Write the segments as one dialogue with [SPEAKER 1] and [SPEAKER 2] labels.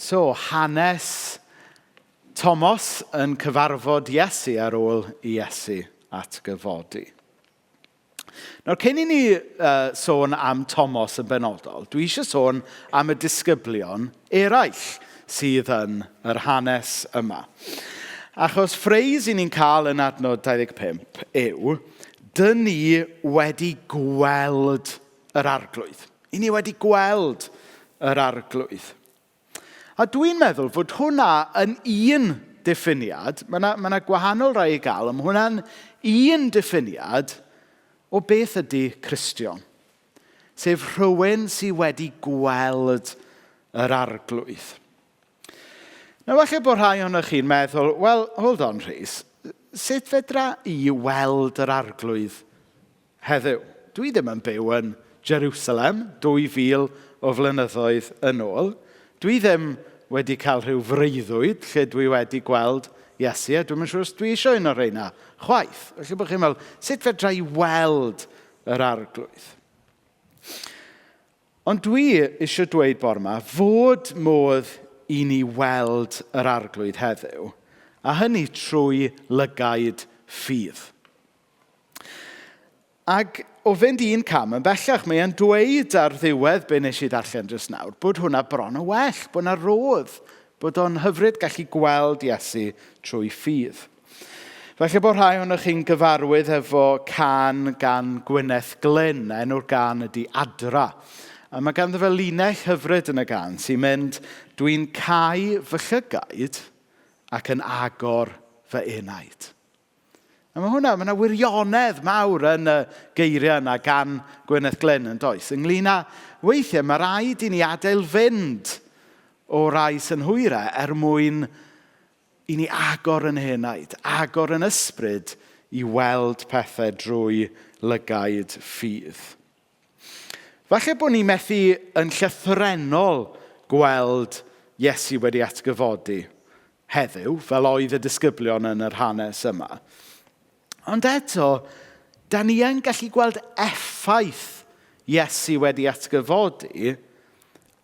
[SPEAKER 1] So, hanes Tomos yn cyfarfod Iesu ar ôl i Iesu atgyfodi. Nawr, cyn i ni sôn am Tomos yn benodol, dwi eisiau sôn am y disgyblion eraill sydd yn yr hanes yma. Achos ffreis i ni'n cael yn adnod 25 yw, dyn ni wedi gweld yr arglwydd. I ni wedi gweld yr arglwydd. A dwi'n meddwl fod hwnna yn un diffiniad, mae yna ma gwahanol rai i gael, ond mae hwnna'n un diffiniad o beth ydy Cristion. Sef rhywun sydd wedi gweld yr arglwydd. Nawr, falle bod rhai ohonoch chi'n meddwl, wel, hold on, Rhys, sut fedra i weld yr arglwydd heddiw? Dwi ddim yn byw yn Jerusalem 2000 o flynyddoedd yn ôl. Dwi ddim wedi cael rhyw freuddwyd lle dwi wedi gweld Iesu, a dwi'm yn siŵr os dwi eisiau un o'r rheina chwaith. Felly bod chi'n meddwl, sut fedra i weld yr arglwydd? Ond dwi eisiau dweud bore yma fod modd i ni weld yr arglwydd heddiw, a hynny trwy lygaid ffydd. Ac o fynd un cam yn bellach, mae e'n dweud ar ddiwedd be nes i ddarllen jyst nawr, bod hwnna bron yn well, bod 'na rodd, bod o'n hyfryd gallu gweld Iesu trwy ffydd. Falle bod rhai ohonoch chi'n gyfarwydd efo cân gan Gwyneth Glyn, enw'r gân ydy Adra. A mae ganddo fe linell hyfryd yn y gân sy'n mynd, dwi'n cau fy llygaid ac yn agor fy enaid. A mae hwnna, mae yna wirionedd mawr yn y geiriau yna gan Gwyneth Glyn yn does. Ynglyn â weithiau mae rhaid i ni adael fynd o rai synhwyrau er mwyn i ni agor yn henaid, agor yn ysbryd i weld pethau drwy lygaid ffydd. Falle bod ni methu yn llythrennol gweld Iesu wedi atgyfodi heddiw, fel oedd y disgyblion yn yr hanes yma. Ond eto, da ni yn gallu gweld effaith Iesu wedi atgyfodi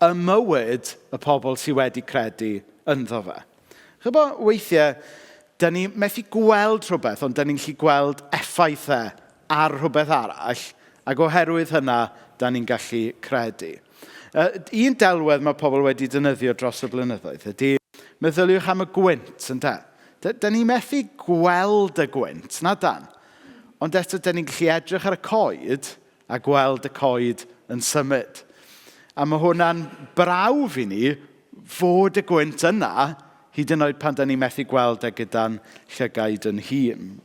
[SPEAKER 1] ym mywyd y pobl sydd wedi credu ynddo fe. Chybod, weithiau, da ni methu gweld rhywbeth, ond da ni'n gallu gweld effaith e ar rhywbeth arall, ac oherwydd hynna, da ni'n gallu credu. Un delwedd mae pobl wedi defnyddio dros y blynyddoedd ydy, meddyliwch am y gwynt, ynde? Da, da ni methu gweld y gwynt, na dan? Ond eto, da ni'n gallu edrych ar y coed a gweld y coed yn symud. A mae hwnna'n brawf i ni fod y gwynt yna, hyd yn oed pan da ni methu gweld e gyda'n llygaid yn hun.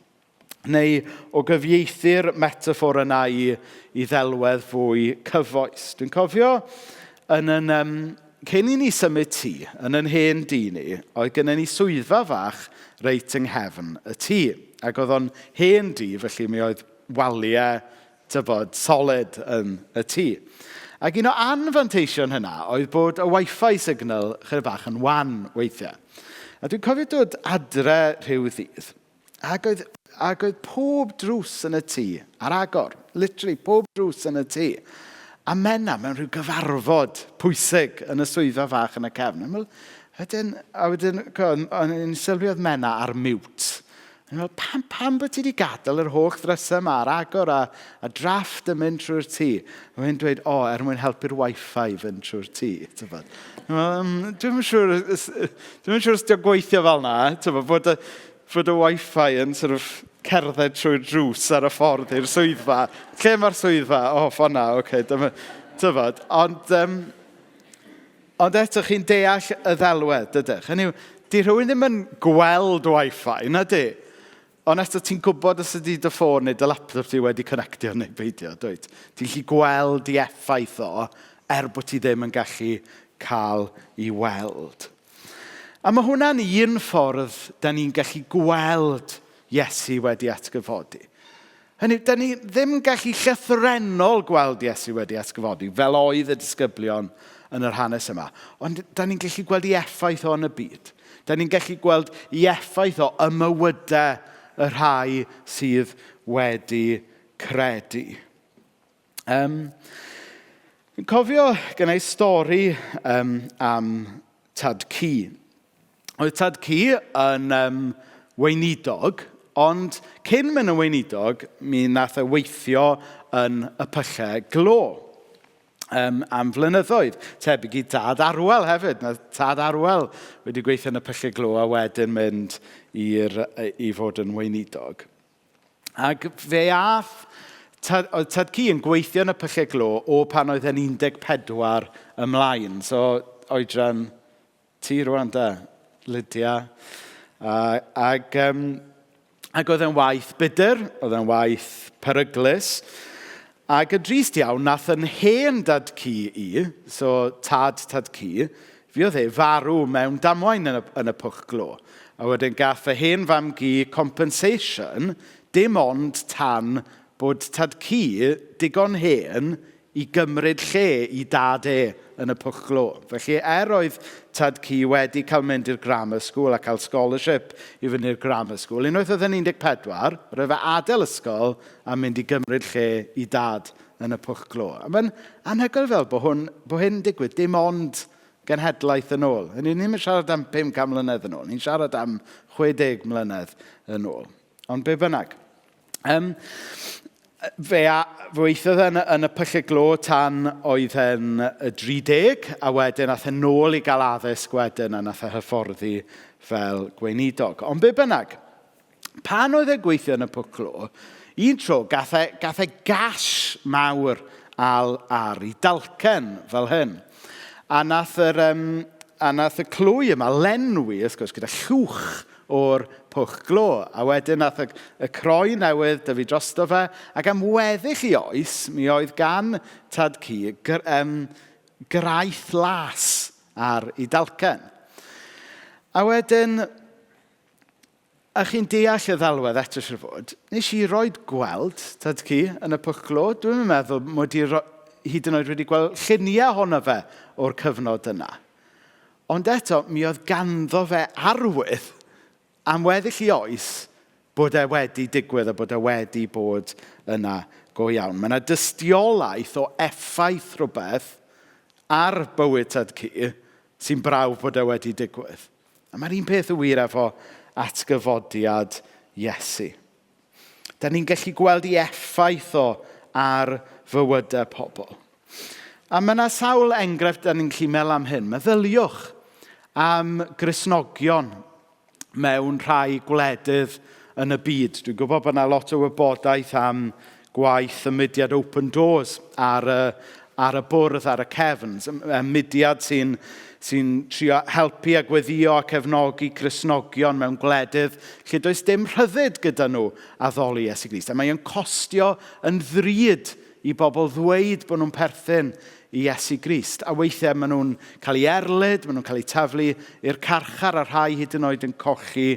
[SPEAKER 1] Neu o gyfieithu'r metaffôr yna i, i ddelwedd fwy cyfoes. Dwi'n cofio yn yn, cyn i ni symud tŷ, yn yn hen dŷ ni, oedd gennym ni swyddfa fach reit yng nghefn y tŷ. Ac oedd o'n hen dŷ, felly mi oedd waliau, tybod, solid yn y tŷ. Ac un o anfanteision hynna oedd bod y Wi-Fi signal chydig bach yn wan weithiau. A dwi'n cofio dod adre rhyw ddydd, Ac oedd, ac oedd pob drws yn y tŷ ar agor. Literally, pob drws yn y tŷ. A Menna mewn rhyw gyfarfod pwysig yn y swyddfa fach yn y cefn. Meddwl, wedyn, a wedyn, o'n i'n sylwi oedd Menna ar mute. O'n i'n meddwl, pam, pam bod ti wedi gadael yr holl ddrysau yma ar agor a, a drafft yn mynd trwy'r tŷ? A mae'n dweud, o, er mwyn helpu'r wifi fynd trwy'r tŷ. Dwi'm yn siŵr, dwi'm yn siŵr os dio'n gweithio fel 'na, tibod, bod y, fod y wifi yn sort of cerdded trwy'r drws ar y ffordd i'r swyddfa. Lle mae'r swyddfa? O, oh, ffordd na, oce, okay, dyma, tybod. Ond, ond eto, chi'n deall y ddelwedd, dydych? Hynny yw, di rhywun ddim yn gweld wifi, na di? Ond eto, ti'n gwybod os ydy dy ffôn neu dy laptop ti wedi connectio neu beidio, dwyt? Ti'n gallu gweld i effaith o, er bod ti ddim yn gallu cael i weld. A mae hwnna'n un ffordd da ni'n gallu gweld Iesu wedi atgyfodi. Hynny, da ni ddim yn gallu llythrennol gweld Iesu wedi atgyfodi, fel oedd y disgyblion yn yr hanes yma. Ond da ni'n gallu gweld ei effaith o yn y byd. Da ni'n gallu gweld ei effaith o ym mywydau y rhai sydd wedi credu. Fi'n cofio gennau stori am Tad Cu. Oedd Tad Cu yn weinidog, ond cyn mynd yn weinidog, mi nath e weithio yn y pyllau glo am flynyddoedd. Tebyg i Dad Arwel hefyd. Nath Tad Arwel wedi gweithio yn y pyllau glo a wedyn mynd i fod yn weinidog. Ac fe ath, tad, oedd Tad Cu yn gweithio yn y pyllau glo o pan oedd e'n 14 ymlaen. So, oedran ti rwan da, Lydia. Ac oedd e'n waith budr, oedd e'n waith peryglus. Ac yn drist iawn, nath yn hen dad cu i, so tad tad cu, fi oedd e farw mewn damwain yn y pwch glo. A wedyn gath y hen fam gu compensation dim ond tan bod tad cu digon hen i gymryd lle i dad e yn y pwch glo. Felly, er oedd tad cu wedi cael mynd i'r grammar school a cael scholarship i fynd i'r grammar school, unwaith oedd yn 14, roedd fe adael ysgol a mynd i gymryd lle i dad yn y pwch glo. A mae'n anhygoel fel bod hyn yn digwydd dim ond genhedlaeth yn ôl. Ni ddim yn siarad am 500 mlynedd yn ôl, ni'n siarad am 60 mlynedd yn ôl. Ond be bynnag. Fe weithiodd yn y pyllau glo tan oedd e'n 30, a wedyn aeth e nôl i gael addysg wedyn a nath e hyfforddi fel gweinidog. Ond be bynnag, pan oedd e'n gweithio yn y pwll glo, un tro gath e gash mawr ar ei dalcen fel hyn. A nath y clwy yma lenwi, wrth gwrs, gyda llwch o'r pwch glo. A wedyn nath y croen newydd dyfu drosto fe, ac am weddill i oes, mi oedd gan Tad Cu graith las ar ei dalcen. A wedyn, a chi'n deall y ddelwedd eto siwr fod, nes i roed gweld Tad Cu yn y pwch glo. Dwi'n meddwl mod i hyd yn oed wedi gweld lluniau ohono fe o'r cyfnod yna. Ond eto, mi oedd ganddo fe arwydd am weddill i oes bod e wedi digwydd a bod e wedi bod yna go iawn. Mae yna dystiolaeth o effaith rhywbeth ar bywyd Tad Cu sy'n brawf bod e wedi digwydd. A mae'r un peth yn wir efo atgyfodiad Iesu. Da ni'n gallu gweld ei effaith o ar fywydau pobl. A mae yna sawl enghraifft da ni'n gallu meddwl am hyn. Meddyliwch am Gristnogion mewn rhai gwledydd yn y byd. Dwi'n gwybod bod yna lot o wybodaeth am gwaith y mudiad Open Doors ar y bwrdd, ar y cefn. Y mudiad sy'n trio helpu a gweddio a cefnogi Cristnogion mewn gwledydd lle does dim rhyddid gyda nhw addoli Iesu Grist. A mae o'n costio yn ddrud i bobl ddweud bod nhw'n perthyn i Iesu Grist. A weithiau maen nhw'n cael eu erlid, maen nhw'n cael eu taflu i'r carchar a rhai hyd yn oed yn colli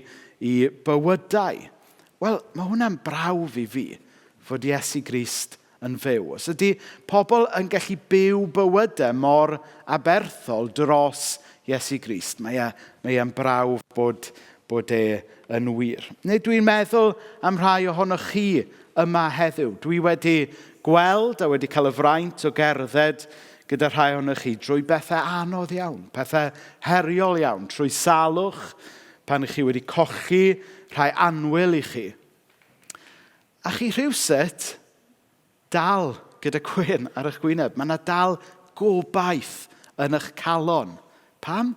[SPEAKER 1] i bywydau. Wel, mae hwnna'n brawf i fi fod Iesu Grist yn fyw. Os ydy pobl yn gallu byw bywydau mor aberthol dros Iesu Grist, mae e'n brawf bod e yn wir. Neu dwi'n meddwl am rhai ohonoch chi yma heddiw. Dwi wedi gweld a wedi cael y fraint o gerdded gyda rhai ohonoch chi drwy bethau anodd iawn, pethau heriol iawn, trwy salwch, pan ych chi wedi colli rhai annwyl i chi. A chi rhywsut dal gyda gwên ar eich gwyneb. Mae yna dal gobaith yn eich calon. Pam?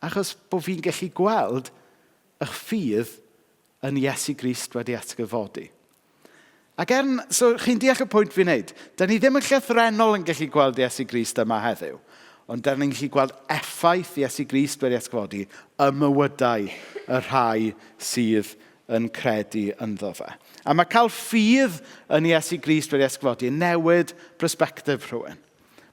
[SPEAKER 1] Achos bod fi'n gallu gweld eich ffydd yn Iesu Grist wedi atgyfodi. Ac so chi'n deall y pwynt fi'n neud, da ni ddim yn llythrennol yn gallu gweld Iesu Grist yma heddiw, ond da ni'n gallu gweld effaith Iesu Grist wedi atgyfodi ym mywydau y rhai sydd yn credu ynddo fe. A mae cael ffydd yn Iesu Grist wedi atgyfodi yn newid perspectif rhywun.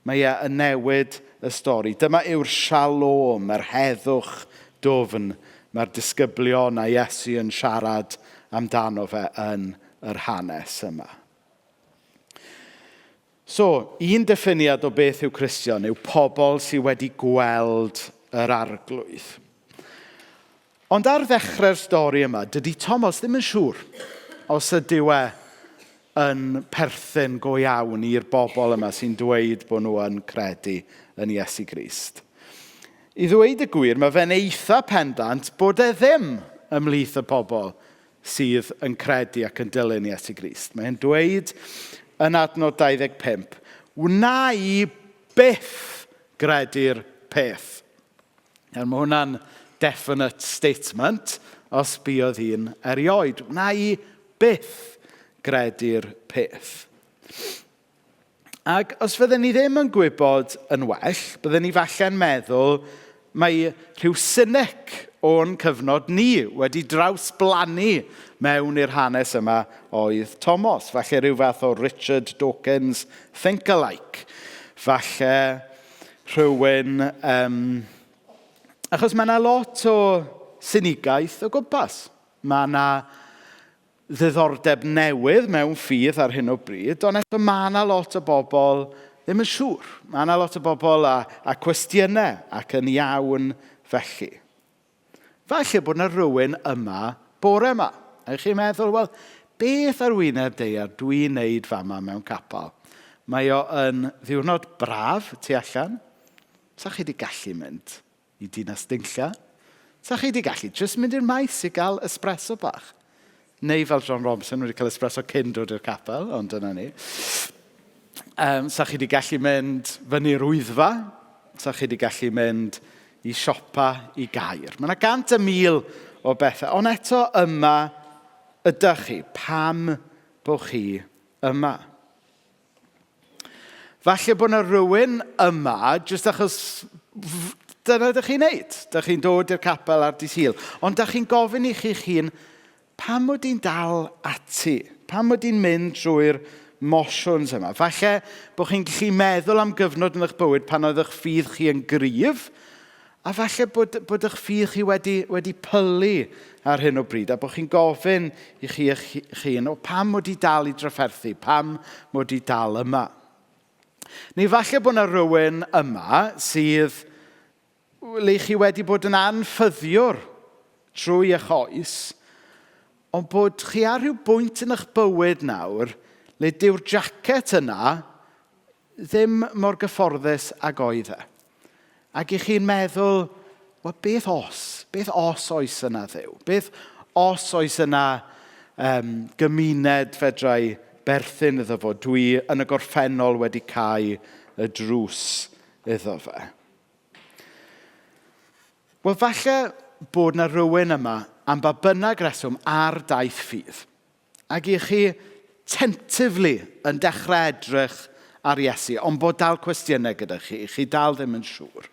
[SPEAKER 1] Mae e yn newid y stori. Dyma yw'r shalom, yr heddwch dwfn mae'r disgyblion a Iesu yn siarad amdano fe yn yr hanes yma. So, un diffiniad o beth yw Cristion yw pobl sydd wedi gweld yr arglwydd. Ond ar ddechrau'r stori yma, dydy Thomas ddim yn siŵr os ydyw e yn perthyn go iawn i'r bobl yma sy'n dweud bod nhw yn credu yn Iesu Grist. I ddweud y gwir, mae fe'n eitha pendant bod e ddim ymhlith y pobl sydd yn credu ac yn dilyn Iesu Grist. Mae'n dweud yn adnod 25, wna i byth gredu'r peth. Nawr, mae hwnna'n definite statement os buodd un erioed. Wna i byth gredu'r peth. Ac os fydden ni ddim yn gwybod yn well, bydden ni falle'n meddwl mae rhyw cynic o'n cyfnod ni wedi drawsblannu mewn i'r hanes yma oedd Tomos. Falle rhyw fath o Richard Dawkins think-alike. Falle rhywun... achos mae yna lot o sinigaeth o gwmpas. Mae yna ddiddordeb newydd mewn ffydd ar hyn o bryd, ond eto mae yna lot o bobl ddim yn siŵr. Mae yna lot o bobl â cwestiynau ac yn iawn felly. Falle bod yna rhywun yma bore yma. A chi'n meddwl, wel, beth ar wyneb daear dwi'n neud fama mewn capel? Mae o yn ddiwrnod braf tu allan. Sa chi wedi gallu mynd i Dinas Dinlla? Sa chi wedi gallu jyst mynd i'r maes i gael espresso bach? Neu fel John Robinson wedi cael espresso cyn dod i'r capel, ond dyna ni. Sa chi wedi gallu mynd fyny'r Wyddfa, sa chi wedi gallu mynd i siopa i Gaer. Mae yna 101,000 o bethau, ond eto yma ydych chi. Pam bod chi yma? Falle bod yna rhywun yma jyst achos dyna ydych chi'n neud. Dych chi'n dod i'r capel ar dydd Sul. Ond dych chi'n gofyn i chi'ch hun, pam mod i'n dal ati? Pam mod i'n mynd trwy'r mosiwns yma? Falle bod chi'n gallu meddwl am gyfnod yn eich bywyd pan oedd eich ffydd chi yn gryf, a falle bod eich ffydd chi wedi pylu ar hyn o bryd, a bod chi'n gofyn i chi eich hun, o pam mod i dal i drafferthu? Pam mod i dal yma? Neu falle bod yna rhywun yma sydd le chi wedi bod yn anffyddiwr trwy eich oes, ond bod chi ar ryw bwynt yn eich bywyd nawr le dyw'r jacket yna ddim mor gyfforddus ag oedd e. Ac i chi'n meddwl, wel, beth os? Beth os oes yna Dduw? Beth os oes yna gymuned fedrai berthyn iddo fo? Dwi yn y gorffennol wedi cau y drws iddo fe. Wel, falle bod na rywun yma am ba bynnag reswm ar daith ffydd. Ac i chi tentatively yn dechrau edrych ar Iesu, ond bod dal cwestiynau gyda chi, chi dal ddim yn siŵr.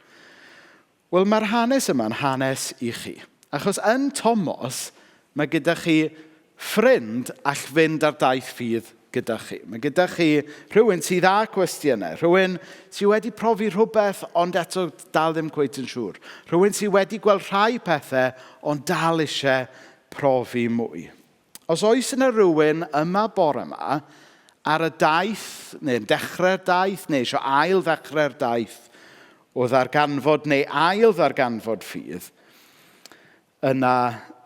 [SPEAKER 1] Wel, mae'r hanes yma'n hanes i chi. Achos yn Tomos, mae gyda chi ffrind all fynd ar daith ffydd gyda chi. Mae gyda chi rhywun sydd â cwestiynau, rhywun sydd wedi profi rhywbeth ond eto dal ddim cweit yn siŵr. Rhywun sydd wedi gweld rhai pethau ond dal eisiau profi mwy. Os oes yna rhywun yma bore yma ar y daith, neu'n dechrau'r daith, neu eisiau ail ddechrau'r daith o ddarganfod neu ail ddarganfod ffydd, yna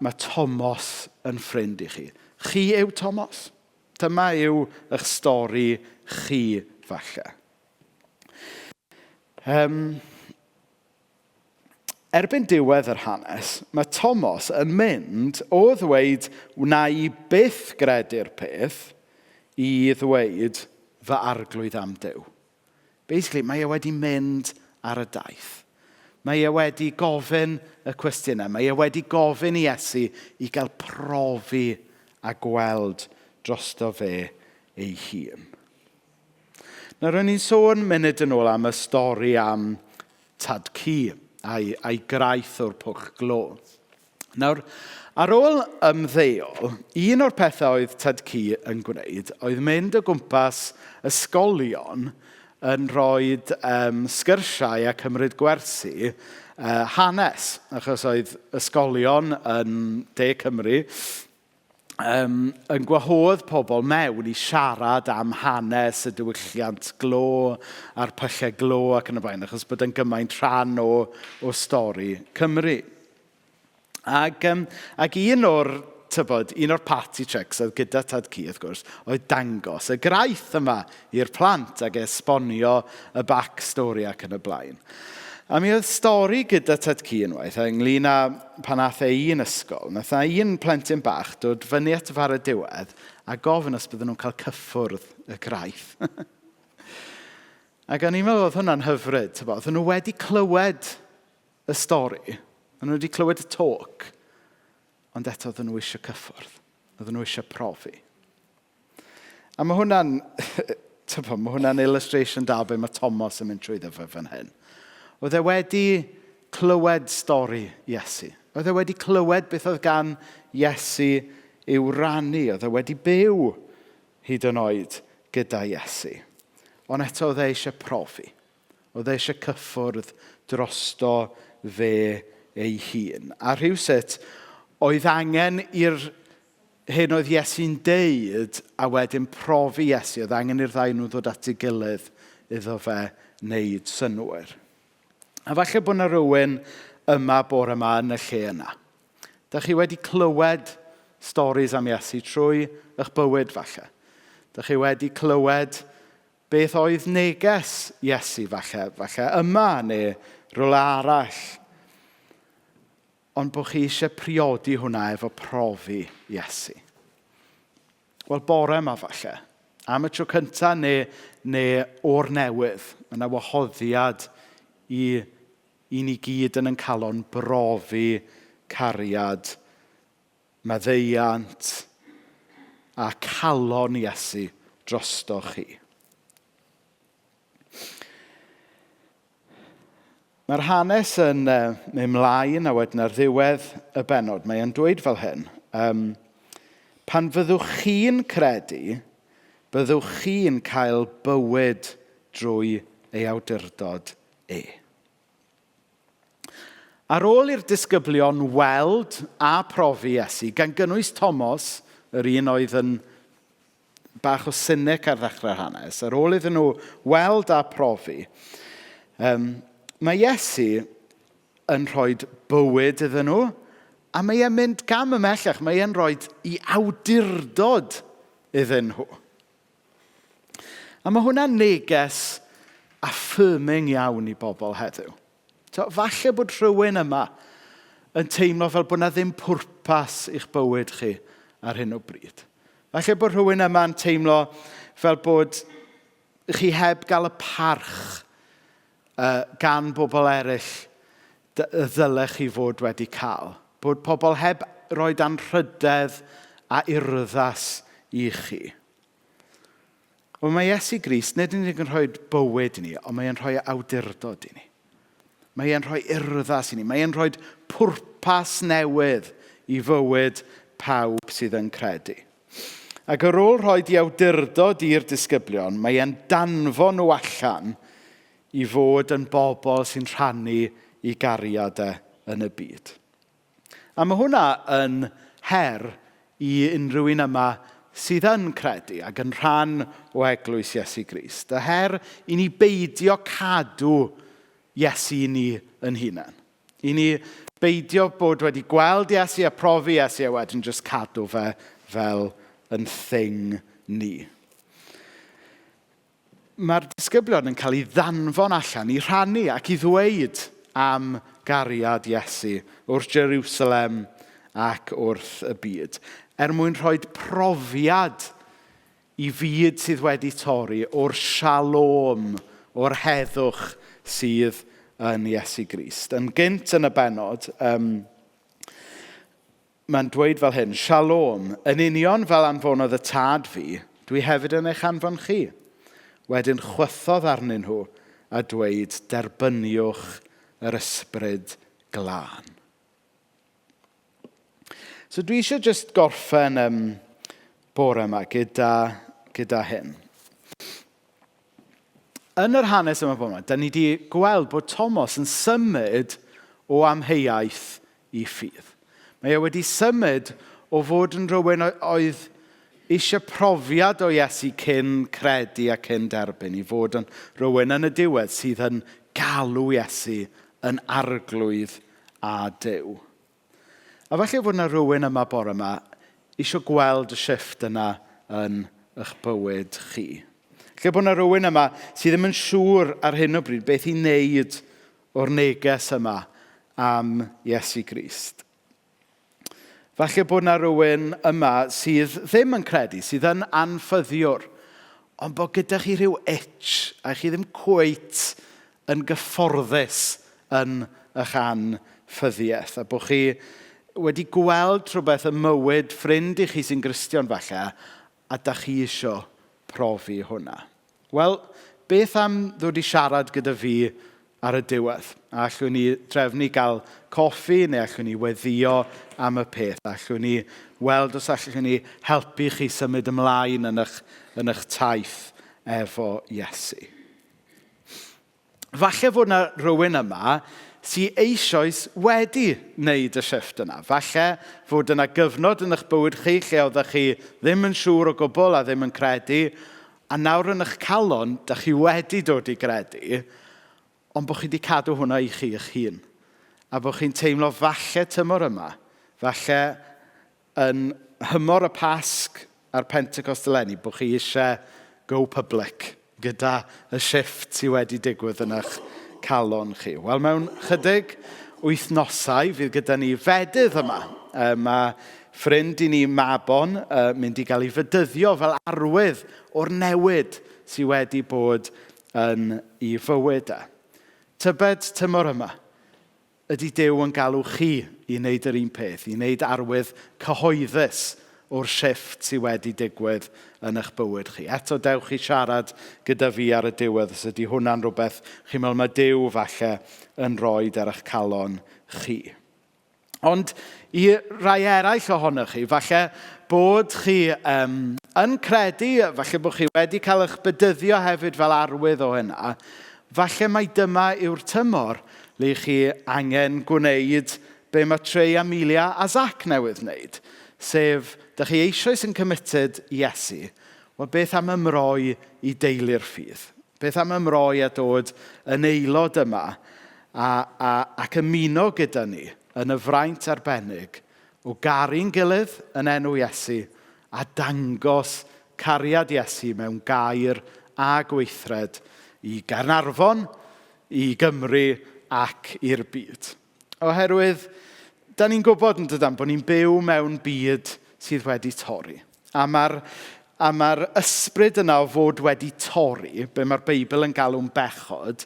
[SPEAKER 1] mae Tomos yn ffrind i chi. Chi yw Tomos. Dyma yw eich stori chi, falle. Erbyn diwedd yr hanes, mae Tomos yn mynd o ddweud wna i byth gredu'r peth i ddweud fy arglwydd am Duw. Basically, mae e wedi mynd ar y daith. Mae e wedi gofyn y cwestiynau. Mae e wedi gofyn i Iesu i gael profi a gweld drosto fe ei hun. Nawr, ro'n i'n sôn munud yn ôl am y stori am Tad Cu a'i graith o'r pwll glo. Nawr, ar ôl ymddeol, un o'r pethau oedd Tad Cu yn gwneud oedd mynd o gwmpas ysgolion yn rhoi sgyrsiau a cymryd gwersi hanes, achos oedd ysgolion yn De Cymru yn gwahodd pobl mewn i siarad am hanes y diwylliant glo a'r pyllau glo ac yn y blaen, achos bod yn gymaint rhan o stori Cymru. Ac un o'r, tybod, un o'r party tricks oedd gyda Tad Cu, wrth gwrs, oedd dangos y graith yma i'r plant ac esbonio y backstory ac yn y blaen. A mi oedd stori gyda Tad Cu unwaith ynglyn â pan aeth e un ysgol. Nath na un plentyn bach dod fyny at far y diwedd a gofyn os bydden nhw'n cael cyffwrdd y graith. Ac o'n i'n meddwl oedd hwnna'n hyfryd. Tybod, oedden nhw wedi clywed y stori, oedden nhw wedi clywed y talk, ond eto oedden nhw eisiau cyffwrdd. Oedden nhw eisiau profi. A mae hwnna'n, tybod, mae hwnna'n illustration da be mae Thomas yn mynd trwyddo fe fan hyn. Oedd e wedi clywed stori Iesu. Oedd e wedi clywed beth oedd gan Iesu i'w rannu. Oedd e wedi byw hyd yn oed gyda Iesu. Ond eto oedd e eisiau profi. Oedd e eisiau cyffwrdd drosto fe ei hun. A rhywsut, oedd angen i'r hyn oedd Iesu'n deud a wedyn profi Iesu. Oedd angen i'r ddau nhw ddod at ei gilydd iddo fe wneud synnwyr. A falle bod yna rhywun yma bore yma yn y lle yna. Da chi wedi clywed stories am Iesu trwy eich bywyd falle. Da chi wedi clywed beth oedd neges Iesu falle, falle yma neu rhywle arall. Ond bod chi eisiau priodi hwnna efo profi Iesu. Wel, bore yma falle, am y tro cyntaf neu, neu o'r newydd, mae yna wahoddiad i, i ni gyd yn ein calon brofi cariad, maddeuant a calon Iesu drosto chi. Mae'r hanes yn mynd mlaen a wedyn ar ddiwedd y bennod, mae e'n dweud fel hyn. Um, pan fyddwch chi'n credu, byddwch chi'n cael bywyd drwy ei awdurdod e. Ar ôl i'r disgyblion weld a profi Iesu, gan gynnwys Thomas, yr un oedd yn bach o cynic ar ddechrau'r hanes, ar ôl iddyn nhw weld a profi, um, mae Iesu yn rhoi bywyd iddyn nhw, a mae e'n mynd gam ymhellach, mae e'n rhoi i awdurdod iddyn nhw. A mae hwnna'n neges affirming iawn i bobl heddiw. So, falle bod rhywun yma yn teimlo fel bod yna ddim pwrpas i'ch bywyd chi ar hyn o bryd. Falle bod rhywun yma'n teimlo fel bod chi heb gael y parch gan bobl eraill y ddylech chi fod wedi cael. Bod pobl heb roi anrhydedd a urddas i chi. Wel, mae Iesu Grist nid yn unig yn rhoi bywyd i ni, ond mae e'n rhoi awdurdod i ni. Mae e'n rhoi urddas i ni. Mae e'n rhoi pwrpas newydd i fywyd pawb sydd yn credu. Ac ar ôl rhoi di awdurdod i'r disgyblion, mae e'n danfon nhw allan i fod yn bobl sy'n rhannu i gariad e yn y byd. A mae hwnna yn her i unrhyw un yma sydd yn credu ac yn rhan o eglwys Iesu Grist. Y her i ni beidio cadw Iesu i ni yn hunan. I ni beidio bod wedi gweld Iesu a profi Iesu a wedyn jyst cadw fe fel yn thing ni. Mae'r disgyblion yn cael ei ddanfon allan i rhannu ac i ddweud am gariad Iesu wrth Jerusalem ac wrth y byd, er mwyn rhoi profiad i fyd sydd wedi torri o'r shalom, o'r heddwch sydd yn Iesu Grist. Yn gynt yn y bennod, um, mae'n dweud fel hyn, Shalom, yn union fel anfonodd y tad fi, dwi hefyd yn eich anfon chi. Wedyn chwythodd arnyn nhw a dweud, derbyniwch yr ysbryd glân. So dwi eisiau just gorffen um, bore yma gyda, gyda hyn. Yn yr hanes yma bore yma, da ni wedi gweld bod Thomas yn symud o amheuaeth i ffydd. Mae e wedi symud o fod yn rhywun oedd eisiau profiad o Iesu cyn credu a cyn derbyn, i fod yn rhywun yn y diwedd sydd yn galw Iesu yn arglwydd a Duw. A falle fod yna rhywun yma bore yma eisiau gweld y shift yna yn eich bywyd chi. Lle bod yna rhywun yma sydd ddim yn siŵr ar hyn o bryd beth i wneud o'r neges yma am Iesu Grist. Falle bod 'na rywun yma sydd ddim yn credu, sydd yn anffyddiwr, ond bod gyda chi rhyw itch a chi ddim cweit yn gyfforddus yn eich anffyddiaeth, a bod chi wedi gweld rhywbeth ym mywyd ffrind i chi sy'n Gristion falle, a da chi isio profi hwnna. Wel, beth am ddod i siarad gyda fi ar y diwedd? A allwn ni drefnu gael coffi neu allwn ni weddïo am y peth? Allwn ni weld os allwn ni helpu chi symud ymlaen yn eich, yn eich taith efo Iesu? Falle fod 'na rywun yma sy eisoes wedi wneud y shifft yna. Falle fod yna gyfnod yn eich bywyd chi lle oeddech chi ddim yn siŵr o gwbl a ddim yn credu, a nawr yn eich calon, dach chi wedi dod i gredu, ond bod chi wedi cadw hwnna i chi eich hun. A bod chi'n teimlo falle tymor yma, falle yn nhymor y Pasg a'r Pentecost eleni, bod chi eisiau go public gyda y shifft sydd wedi digwydd yn eich calon chi. Wel, mewn chydig wythnosau fydd gyda ni fedydd yma. Mae ffrind i ni, Mabon, mynd i gael ei fedyddio fel arwydd o'r newid sydd wedi bod yn ei fywyd e. Tybed tymor yma, Ydy Duw yn galw chi i wneud yr un peth, i wneud arwydd cyhoeddus o'r shifft sydd wedi digwydd yn eich bywyd chi? Eto, dewch i siarad gyda fi ar y diwedd os ydy hwnna'n rhywbeth chi'n meddwl mae Duw falle yn rhoi ar eich calon chi. Ond i rai eraill ohonoch chi, falle bod chi um, yn credu, falle bod chi wedi cael eich bedyddio hefyd fel arwydd o hynna, falle mai dyma yw'r tymor le chi angen gwneud be mae Trey, Amelia a Zach newydd wneud, sef, da chi eisoes yn committed i Iesu, wel beth am ymroi i deulu'r ffydd? Beth am ymroi a dod yn aelod yma a, a, ac ymuno gyda ni yn y fraint arbennig o garu'n gilydd yn enw Iesu a dangos cariad Iesu mewn gair a gweithred i Gaernarfon, i Gymru ac i'r byd. Oherwydd, da ni'n gwybod yn dydan bod ni'n byw mewn byd sydd wedi torri. A mae'r a mae'r ysbryd yna o fod wedi torri, be mae'r Beibl yn galw'n bechod,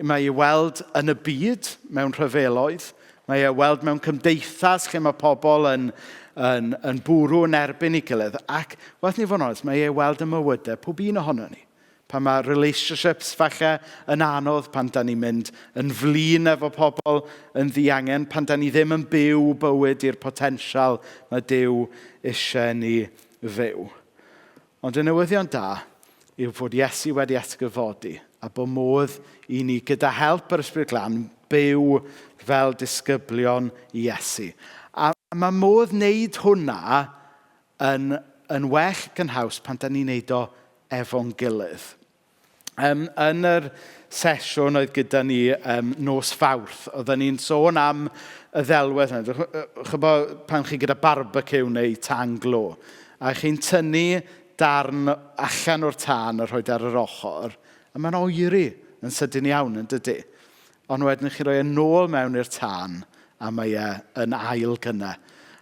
[SPEAKER 1] mae ei weld yn y byd mewn rhyfeloedd, mae ei weld mewn cymdeithas lle mae pobl yn, yn, yn bwrw yn erbyn ei gilydd, ac, waeth ni fod yn onest, mae ei weld yn mywydau pob un ohono ni. Pan mae relationships falle yn anodd, pan da ni'n mynd yn flin efo pobl yn ddiangen, pan da ni ddim yn byw bywyd i'r potensial mae Duw eisiau ni fyw. Ond y newyddion da yw fod Iesu wedi atgyfodi a bod modd i ni gyda help yr Ysbryd Glân byw fel disgyblion i Iesu. A mae modd wneud hwnna yn, yn well ac yn haws pan da ni'n neud o efo'n gilydd. Um, yn yr sesiwn oedd gyda ni um, nos Fawrth, oedden ni'n sôn am y ddelwedd yna. Chybod pan chi gyda barbecue neu tan glo, a chi'n tynnu darn allan o'r tân a rhoi ar yr ochr, a mae'n oeri yn sydyn iawn, yn dydy? Ond wedyn chi'n rhoi e nôl mewn i'r tân, a mae e yn ail gynna.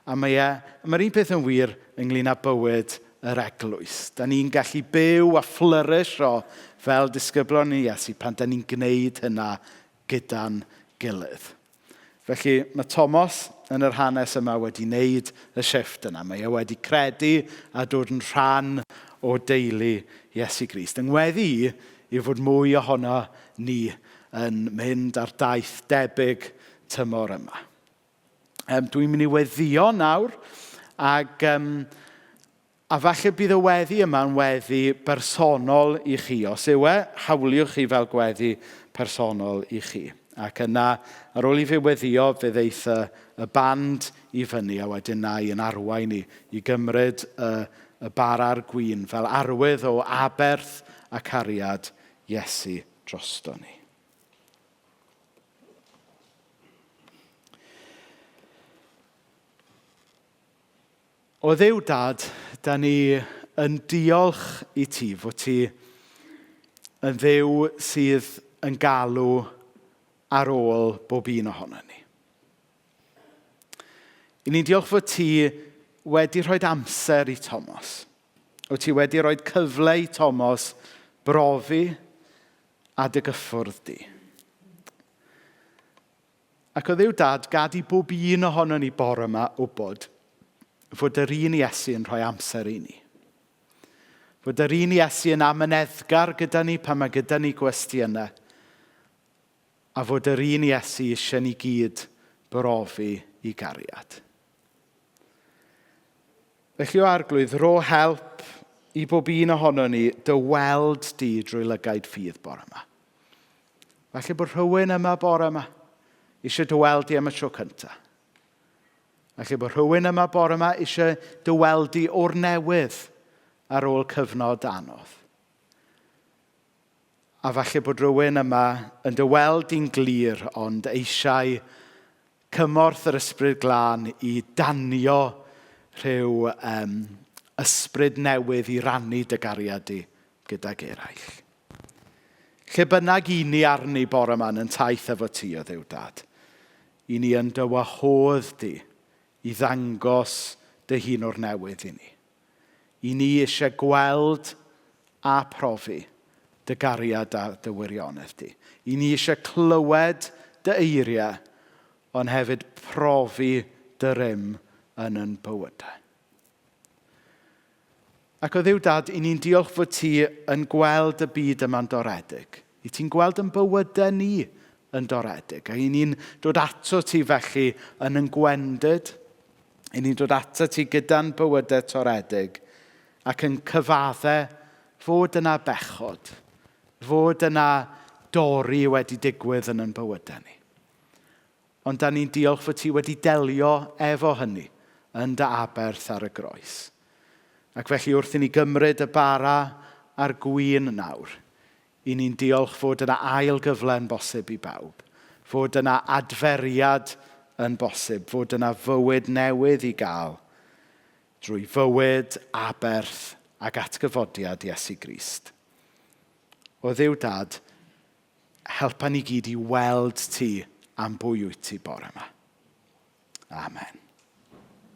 [SPEAKER 1] A mae e, mae'r un peth yn wir ynglyn â bywyd yr eglwys. Da ni'n gallu byw a fflyrisio fel disgyblion i Iesu pan da ni'n gwneud hynna gyda'n gilydd. Felly mae Tomos yn yr hanes yma wedi wneud y shifft yna. Mae e wedi credu a dod yn rhan o deulu Iesu Grist. Yng ngweddi i yw fod mwy ohono ni yn mynd ar daith debyg tymor yma. Um, dwi'n mynd i weddio nawr, ac, um, a falle bydd y weddi yma'n weddi bersonol i chi. Os yw e, hawliwch chi fel gweddi personol i chi. Ac yna, ar ôl i fi weddio, fe ddeith y, y band i fyny, a wedyn na i yn arwain i, i gymryd y, y bara a'r gwin fel arwydd o aberth a cariad Iesu drosto ni. O Dduw Dad, da ni yn diolch i ti fod ti yn Dduw sydd yn galw ar ôl bob un ohono ni. I ni'n diolch fod ti wedi rhoi amser i Thomas. Wyt ti wedi rhoi cyfle i Thomas brofi a dy gyffwrdd di. Ac o Dduw Dad, gad i bob un ohono ni bore yma wybod fod yr un Iesu yn rhoi amser i ni. Fod yr un Iesu yn amyneddgar gyda ni pan mae gyda ni gwestiynau. A fod yr un Iesu eisiau ni gyd brofi i gariad. Felly o Arglwydd, rho help i bob un ohono ni dy weld di drwy lygaid ffydd bore yma. Falle bod rhywun yma bore yma eisiau dy weld di am y tro cyntaf. Falle bod rhywun yma bore yma eisiau dy weld di o'r newydd ar ôl cyfnod anodd. A falle bod rhywun yma yn dy weld di'n glir ond eisiau cymorth yr Ysbryd Glân i danio rhyw ysbryd newydd i rannu dy gariad di gydag eraill. Lle bynnag i ni arni bore yma yn taith efo ti o Dduw Dad, i ni yn dy wahodd di i ddangos dy hun o'r newydd i ni. I ni eisiau gweld a profi dy gariad a dy wirionedd di. I ni eisiau clywed dy eiriau, ond hefyd profi dy rym yn yn bywydau. Ac o Dduw Dad, i ni'n diolch fod ti yn gweld y byd yma'n doredig. I ti'n gweld yn bywydau ni yn doredig. A i ni'n dod ato ti felly yn yn gwendid. I ni'n dod ato ti gyda'n bywydau toredig ac yn cyfadde fod yna bechod, fod yna dorri wedi digwydd yn yn bywydau ni. Ond da ni'n diolch fod ti wedi delio efo hynny yn dy aberth ar y groes. Ac felly wrth i ni gymryd y bara a'r gwin nawr, i ni'n diolch fod yna ail gyfle yn bosib i bawb, fod yna adferiad yn bosib, fod yna fywyd newydd i gael drwy fywyd, aberth ac atgyfodiad Iesu Grist. O Dduw Dad, helpa ni gyd i weld ti am bwy wyt ti bore yma. Amen.